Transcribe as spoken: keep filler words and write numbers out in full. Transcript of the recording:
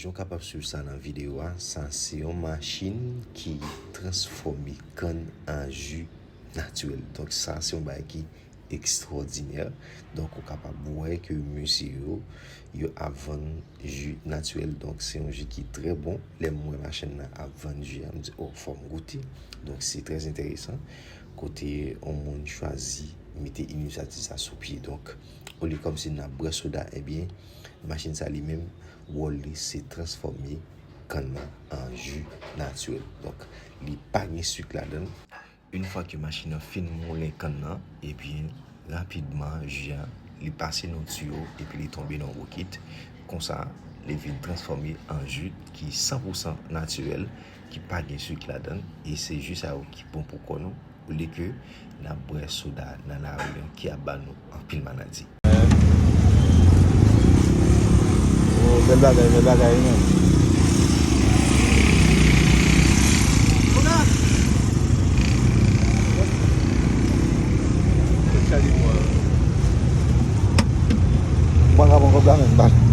Jan w kapab swiv sa nan videyo a, sa se yon machin ki transfòme kann an ji natirèl. Donk sa se yon bagay ki ekstwòdinè. Donk ou kapab wè ke mesye yo, yo ap vann ji natirèl. Donk se yon ji ki trè bon. Lè m wè machin nan ap vann ji a, m di, "Oh, fò m goute." Donk se trè enteresan. Kote yon moun chwazi mete inisyativ sa sou pye. Donk olye kòmsi n ap bwè soda, ebyen machin sa li menm, wòl li se transfòme kann nan an ji natirèl. Donk li pa gen sik ladan l. Yon fwa ke machin nan fin moulen kann nan, ebyen rapidman ji a, li pase nan tiyo epi li tonbe nan bokit. Konsa li vin transfòme an ji ki san pousan natirèl, ki pa gen sik ladan l. E se ji sa yo ki bon pou kò nou, olye ke n ap bwè soda nan lari an ki ap ba nou anpil maladi. Oh, bèl bagay, bèl bagay, men. Mwen ka pran kòb la menm, bal.